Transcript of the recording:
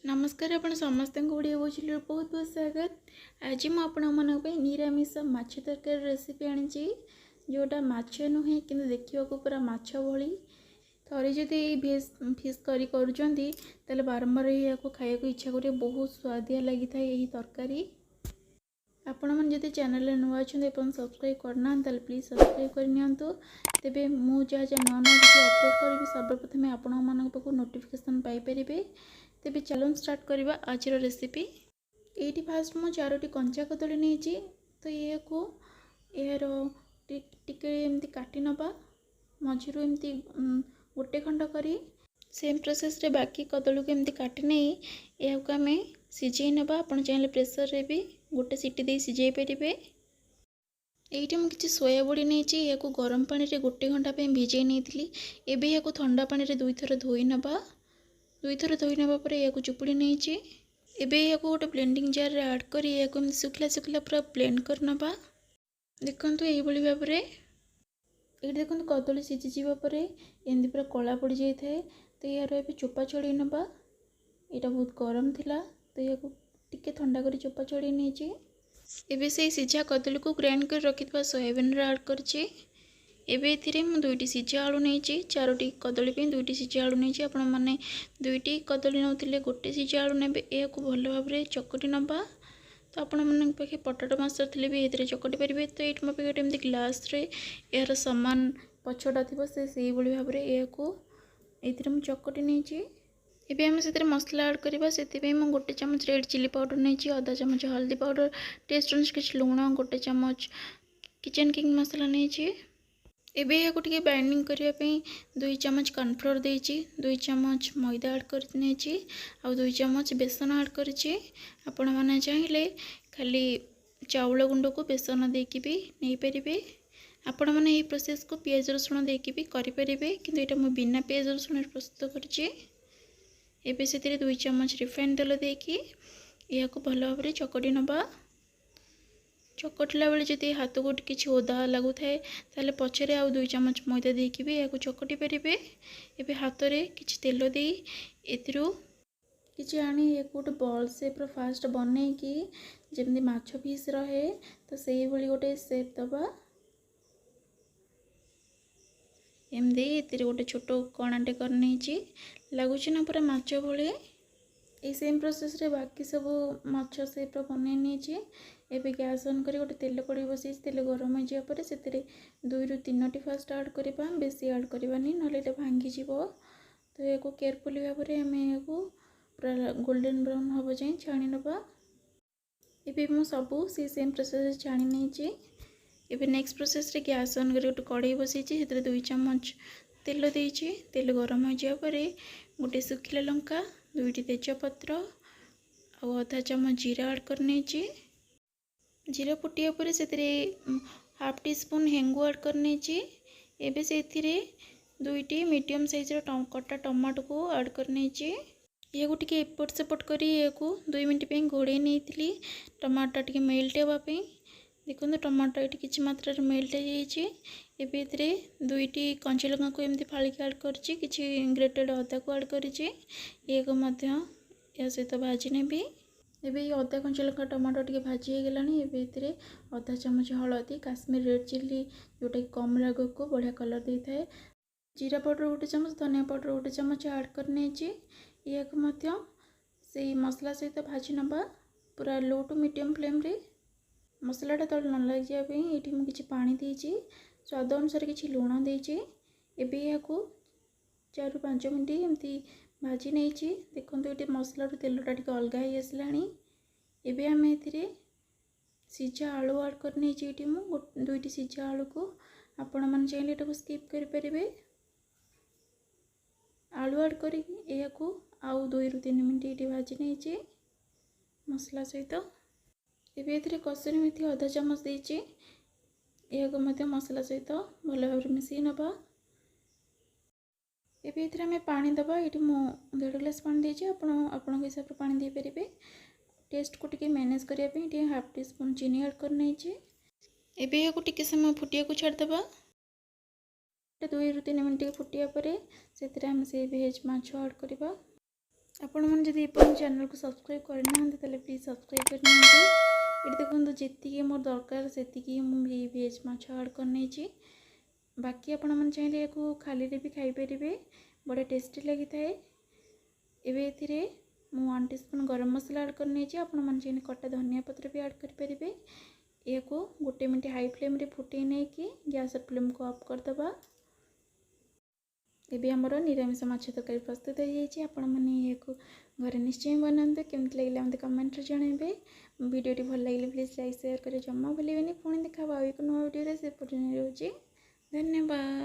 ନମସ୍କାର, ଆପଣ ସମସ୍ତଙ୍କୁ ଓଡ଼ିଆ ବୋଉ ବହୁତ ବହୁତ ସ୍ୱାଗତ। ଆଜି ମୁଁ ଆପଣମାନଙ୍କ ପାଇଁ ନିରାମିଷ ମାଛ ତରକାରୀ ରେସିପି ଆଣିଛି, ଯେଉଁଟା ମାଛ ନୁହେଁ କିନ୍ତୁ ଦେଖିବାକୁ ପୁରା ମାଛ ଭଳି। ଥରେ ଯଦି ଏଇ ଭେଜ୍ ଫିସ୍ କରି କରୁଛନ୍ତି, ତାହେଲେ ବାରମ୍ବାର ଏହାକୁ ଖାଇବାକୁ ଇଚ୍ଛା କରିବେ। ବହୁତ ସୁଆଦିଆ ଲାଗିଥାଏ ଏହି ତରକାରୀ। ଆପଣମାନେ ଯଦି ଚ୍ୟାନେଲରେ ନୂଆ ଅଛନ୍ତି ଏବଂ ସବସ୍କ୍ରାଇବ୍ କରିନାହାନ୍ତି, ତାହେଲେ ପ୍ଲିଜ୍ ସବସ୍କ୍ରାଇବ୍ କରିନିଅନ୍ତୁ। ତେବେ ମୁଁ ଯାହା ଯାହା ନୂଆ ନୂଆ ଭିଡ଼ିଓ ଅପଲୋଡ଼ କରିବି, ସର୍ବପ୍ରଥମେ ଆପଣମାନଙ୍କ ପାଖକୁ ନୋଟିଫିକେସନ୍ ପାଇପାରିବେ। ତେବେ ଚାଲନ୍ତୁ ଷ୍ଟାର୍ଟ କରିବା ଆଜିର ରେସିପି। ଏଇଠି ଫାଷ୍ଟ ମୁଁ 4ଟି କଞ୍ଚା କଦଳୀ ନେଇଛି। ତ ଏହାକୁ ଏହାର ଟିକେ ଏମିତି କାଟି ନେବା, ମଝିରୁ ଏମିତି ଗୋଟେ ଖଣ୍ଡ କରି। ସେମ୍ ପ୍ରୋସେସ୍ରେ ବାକି କଦଳୀକୁ ଏମିତି କାଟି ନେଇ ଏହାକୁ ଆମେ ସିଝେଇ ନେବା। ଆପଣ ଚାହିଁଲେ ପ୍ରେସରରେ ବି ଗୋଟେ ସିଟି ଦେଇ ସିଝେଇ ପାରିବେ। ଏଇଠି ମୁଁ କିଛି ସୋୟା ବଡ଼ି ନେଇଛି। ଏହାକୁ ଗରମ ପାଣିରେ ଗୋଟେ ଘଣ୍ଟା ପାଇଁ ଭିଜେଇ ନେଇଥିଲି। ଏବେ ଏହାକୁ ଥଣ୍ଡା ପାଣିରେ ଦୁଇଥର ଧୋଇ ନେବା। ଦୁଇଥର ଧୋଇ ନେବା ପରେ ଏହାକୁ ଚୁପୁଡ଼ି ନେଇଛି। ଏବେ ଏହାକୁ ଗୋଟେ ବ୍ଲେଣ୍ଡିଂ ଜାର୍ରେ ଆଡ଼୍ କରି ଏହାକୁ ଏମିତି ଶୁଖିଲା ଶୁଖିଲା ପୁରା ବ୍ଲେଣ୍ଡ କରିନେବା। ଦେଖନ୍ତୁ, ଏଇଭଳି ଭାବରେ। ଏଇଠି ଦେଖନ୍ତୁ, କଦଳୀ ସିଝିଯିବା ପରେ ଏମିତି ପୁରା କଳା ପଡ଼ିଯାଇଥାଏ। ତ ଏହାର ଏବେ ଚୋପା ଛଡ଼େଇ ନେବା। ଏଇଟା ବହୁତ ଗରମ ଥିଲା, ତ ଏହାକୁ ଟିକେ ଥଣ୍ଡା କରି ଚୋପା ଛଡ଼େଇ ନେଇଛି। ଏବେ ସେଇ ସିଝା କଦଳୀକୁ ଗ୍ରାଇଣ୍ଡ କରି ରଖିଥିବା ସୋୟାବିନ୍ରେ ଆଡ଼୍ କରିଛି। ଏବେ ଏଥିରେ ମୁଁ 2ଟି ସିଝା ଆଳୁ ନେଇଛି। 4ଟି କଦଳୀ ପାଇଁ 2ଟି ସିଝା ଆଳୁ ନେଇଛି। ଆପଣମାନେ 2ଟି କଦଳୀ ନେଉଥିଲେ ଗୋଟେ ସିଝା ଆଳୁ ନେବେ। ଏହାକୁ ଭଲ ଭାବରେ ଚକଟି ନେବା। ତ ଆପଣମାନଙ୍କ ପାଖେ ପଟାଟୋ ମାସର ଥିଲେ ବି ଏଥିରେ ଚକଟି ପାରିବେ। ତ ଏଇଠି ମୋ ପାଖେ ଗୋଟେ ଏମିତି ଗ୍ଲାସ୍ରେ ଏହାର ସମାନ ପଛଟା ଥିବ, ସେ ସେଇଭଳି ଭାବରେ ଏହାକୁ ଏଇଥିରେ ମୁଁ ଚକଟି ନେଇଛି। ଏବେ ଆମେ ସେଥିରେ ମସଲା ଆଡ଼୍ କରିବା। ସେଥିପାଇଁ ମୁଁ ଗୋଟେ ଚାମଚ ରେଡ଼୍ ଚିଲି ପାଉଡ଼ର ନେଇଛି, ଅଧା ଚାମଚ ହଳଦୀ ପାଉଡ଼ର, ଟେଷ୍ଟ ଅନୁସାରେ କିଛି ଲୁଣ, ଗୋଟେ ଚାମଚ କିଚେନ୍ କିଙ୍ଗ ମସଲା ନେଇଛି। ଏବେ ଏହାକୁ ଟିକେ ବାଇଣ୍ଡିଂ କରିବା ପାଇଁ 2 ଚାମଚ କର୍ଣ୍ଣଫ୍ଲୋର୍ ଦେଇଛି, 2 ଚାମଚ ମଇଦା ଆଡ଼୍ କରି ନେଇଛି ଆଉ 2 ଚାମଚ ବେସନ ଆଡ଼୍ କରିଛି। ଆପଣମାନେ ଚାହିଁଲେ ଖାଲି ଚାଉଳ ଗୁଣ୍ଡକୁ ବେସନ ଦେଇକି ବି ନେଇପାରିବେ। ଆପଣମାନେ ଏହି ପ୍ରୋସେସ୍କୁ ପିଆଜ ରସୁଣ ଦେଇକି ବି କରିପାରିବେ, କିନ୍ତୁ ଏଇଟା ମୁଁ ବିନା ପିଆଜ ରସୁଣରେ ପ୍ରସ୍ତୁତ କରିଛି। ଏବେ ସେଥିରେ 2 ଚାମଚ ରିଫାଇନ୍ ତେଲ ଦେଇକି ଏହାକୁ ଭଲ ଭାବରେ ଚକଟି ନେବା। ଚକଟିଲା ବେଳେ ଯଦି ହାତକୁ କିଛି ଓଦା ଲାଗୁଥାଏ, ତାହେଲେ ପଛରେ ଆଉ 2 ଚାମଚ ମଇଦା ଦେଇକି ବି ଏହାକୁ ଚକଟି ପାରିବେ। ଏବେ ହାତରେ କିଛି ତେଲ ଦେଇ ଏଥିରୁ କିଛି ଆଣି ଏହାକୁ ଗୋଟେ ବଲ୍ ସେପ୍ର ଫାଷ୍ଟ ବନେଇକି, ଯେମିତି ମାଛ ପିସ୍ ରହେ ତ ସେଇଭଳି ଗୋଟେ ସେପ୍ ଦେବା। ଏମିତି ଏଥିରେ ଗୋଟେ ଛୋଟ କଣାଟେ କରିନେଇଛି। ଲାଗୁଛି ନା ପୁରା ମାଛ ଭଳି? ଏଇ ସେମ୍ ପ୍ରୋସେସ୍ରେ ବାକି ସବୁ ମାଛ ସେପ୍ର ବନେଇ ନେଇଛି। ଏବେ ଗ୍ୟାସ୍ ଅନ୍ କରି ଗୋଟେ ତେଲ କଡ଼େଇ ବସେଇଛି। ତେଲ ଗରମ ହେଇଯିବା ପରେ ସେଥିରେ 2ରୁ 3ଟି ଫାଷ୍ଟ ଆଡ଼୍ କରିବା। ବେଶୀ ଆଡ଼୍ କରିବାନି, ନହେଲେ ଏଇଟା ଭାଙ୍ଗିଯିବ। ତ ଏହାକୁ କେୟାରଫୁଲି ଭାବରେ ଆମେ ଏହାକୁ ପୁରା ଗୋଲ୍ଡେନ୍ ବ୍ରାଉନ୍ ହେବ ଯାଏଁ ଛାଣି ନେବା। ଏବେ ମୁଁ ସବୁ ସେଇ ସେମ୍ ପ୍ରୋସେସ୍ରେ ଛାଣି ନେଇଛି। ଏବେ ନେକ୍ସଟ ପ୍ରୋସେସ୍ରେ ଗ୍ୟାସ୍ ଅନ୍ କରି ଗୋଟେ କଡ଼େଇ ବସେଇଛି। ସେଥିରେ 2 ଚାମଚ ତେଲ ଦେଇଛି। ତେଲ ଗରମ ହୋଇଯିବା ପରେ ଗୋଟେ ଶୁଖିଲା ଲଙ୍କା, 2ଟି ତେଜପତ୍ର ଆଉ ଅଧା ଚାମଚ ଜିରା ଆଡ଼୍ କରିନେଇଛି। ଜିରା ଫୁଟିବା ପରେ ସେଥିରେ ହାଫ୍ ଟି ସ୍ପୁନ୍ ହେଙ୍ଗୁ ଆଡ଼୍ କରିନେଇଛି। ଏବେ ସେଥିରେ 2ଟି ମିଡ଼ିୟମ୍ ସାଇଜ୍ର କଟା ଟମାଟୋକୁ ଆଡ଼୍ କରିନେଇଛି। ଏହାକୁ ଟିକେ ଏପଟ ସେପଟ କରି ଏହାକୁ 2 ମିନିଟ୍ ପାଇଁ ଘୋଡ଼େଇ ନେଇଥିଲି, ଟମାଟୋ ଟିକେ ମେଲ୍ଟ ହେବା ପାଇଁ। ଦେଖନ୍ତୁ, ଟମାଟୋ ଏଠି କିଛି ମାତ୍ରାରେ ମେଲ୍ଟ ହେଇଯାଇଛି। ଏବେ ଏଥିରେ 2ଟି କଞ୍ଚା ଲଙ୍କାକୁ ଏମିତି ଫାଳିକି ଆଡ଼୍ କରିଛି, କିଛି ଗ୍ରେଟେଡ଼୍ ଅଦାକୁ ଆଡ଼୍ କରିଛି। ଏହାକୁ ମଧ୍ୟ ଏହା ସହିତ ଭାଜି ନେବି। ଏବେ ଏଇ ଅଦା, କଞ୍ଚା ଲଙ୍କା, ଟମାଟୋ ଟିକେ ଭାଜି ହେଇଗଲାଣି। ଏବେ ଏଥିରେ ଅଧା ଚାମଚ ହଳଦୀ, କାଶ୍ମୀର ରେଡ଼୍ ଚିଲି, ଯେଉଁଟାକି କମ୍ ରାଗକୁ ବଢ଼ିଆ କଲର୍ ଦେଇଥାଏ, ଜିରା ପାଉଡ଼ର ଗୋଟେ ଚାମଚ, ଧନିଆ ପାଉଡ଼ର ଗୋଟେ ଚାମଚ ଆଡ଼୍ କରିନେଇଛି। ଏହାକୁ ମଧ୍ୟ ସେଇ ମସଲା ସହିତ ଭାଜି ନେବା ପୁରା ଲୋ ଟୁ ମିଡ଼ିୟମ୍ ଫ୍ଲେମ୍ରେ। ମସଲାଟା ତଳେ ନ ଲାଗିଯିବା ପାଇଁ ଏଇଠି ମୁଁ କିଛି ପାଣି ଦେଇଛି। ସ୍ୱାଦ ଅନୁସାରେ କିଛି ଲୁଣ ଦେଇଛି। ଏବେ ଏହାକୁ 4ରୁ 5 ମିନିଟ୍ ଏମିତି ଭାଜି ନେଇଛି। ଦେଖନ୍ତୁ, ଏଠି ମସଲାରୁ ତେଲଟା ଟିକେ ଅଲଗା ହେଇ ଆସିଲାଣି। ଏବେ ଆମେ ଏଥିରେ ସିଝା ଆଳୁ ଆଡ଼୍ କରିନେଇଛି। ଏଇଠି ମୁଁ 2ଟି ସିଝା ଆଳୁକୁ, ଆପଣମାନେ ଚାହିଁଲେ ଏଟାକୁ ସ୍କିପ୍ କରିପାରିବେ। ଆଳୁ ଆଡ଼୍ କରିକି ଏହାକୁ ଆଉ 2ରୁ 3 ମିନିଟ୍ ଏଇଠି ଭାଜି ନେଇଛି ମସଲା ସହିତ। ଏବେ ଏଥିରେ କସୁରୀ ମେଥି ଅଧା ଚାମଚ ଦେଇଛି। ଏହାକୁ ମଧ୍ୟ ମସଲା ସହିତ ଭଲ ଭାବରେ ମିଶାଇ ନେବା। ଏବେ ଏଥିରେ ଆମେ ପାଣି ଦେବା। ଏଇଠି ମୁଁ ଦେଢ଼ ଗ୍ଲାସ୍ ପାଣି ଦେଇଛି, ଆପଣ ଆପଣଙ୍କ ହିସାବରେ ପାଣି ଦେଇପାରିବେ। ଟେଷ୍ଟକୁ ଟିକେ ମ୍ୟାନେଜ୍ କରିବା ପାଇଁ ଟିକେ ହାଫ୍ ଟି ସ୍ପୁନ୍ ଚିନି ଆଡ଼୍ କରିନେଇଛି। ଏବେ ଏହାକୁ ଟିକେ ସମୟ ଫୁଟିବାକୁ ଛାଡ଼ିଦେବା। 2ରୁ 3 ମିନିଟ୍ ଟିକେ ଫୁଟିବା ପରେ ସେଥିରେ ଆମେ ସେଇ ଭେଜ୍ ମାଛ ଆଡ଼୍ କରିବା। ଆପଣମାନେ ଯଦି ଏପର୍ଯ୍ୟନ୍ତ ଚ୍ୟାନେଲକୁ ସବସ୍କ୍ରାଇବ୍ କରିନାହାନ୍ତି, ତାହେଲେ ପ୍ଲିଜ୍ ସବସ୍କ୍ରାଇବ୍ କରିନିଅନ୍ତୁ। ଏଠି ଦେଖନ୍ତୁ, ଯେତିକି ମୋର ଦରକାର ସେତିକି ମୁଁ ଏଇ ଭେଜ୍ ମାଛ ଆଡ଼୍ କରିନେଇଛି। ବାକି ଆପଣମାନେ ଚାହିଁଲେ ଏହାକୁ ଖାଲିରେ ବି ଖାଇପାରିବେ, ବଢ଼ିଆ ଟେଷ୍ଟି ଲାଗିଥାଏ। ଏବେ ଏଥିରେ ମୁଁ 1 ଟିସ୍ପୁନ୍ ଗରମ ମସଲା ଆଡ଼୍ କରିନେଇଛି। ଆପଣମାନେ ଚାହିଁଲେ କଟା ଧନିଆ ପତ୍ର ବି ଆଡ଼୍ କରିପାରିବେ। ଏହାକୁ 1 ମିନିଟ୍ ହାଇ ଫ୍ଲେମ୍ରେ ଫୁଟେଇ ନେଇକି ଗ୍ୟାସ୍ର ଫ୍ଲେମ୍କୁ ଅଫ୍ କରିଦେବା। ଏବେ ଆମର ନିରାମିଷ ମାଛ ତରକାରୀ ପ୍ରସ୍ତୁତ ହୋଇଯାଇଛି। ଆପଣମାନେ ଏହାକୁ ଘରେ ନିଶ୍ଚୟ ବନାନ୍ତୁ। କେମିତି ଲାଗିଲା ମୋତେ କମେଣ୍ଟରେ ଜଣାଇବେ। ଭିଡ଼ିଓଟି ଭଲ ଲାଗିଲେ ପ୍ଲିଜ୍ ଲାଇକ୍, ସେୟାର କରି ଜମା ଭୁଲିବେନି। ପୁଣି ଦେଖା ହେବ ଆଉ ଏକ ନୂଆ ଭିଡ଼ିଓରେ, ସେ ପର୍ଯ୍ୟନ୍ତ ରହୁଛି, ଧନ୍ୟବାଦ।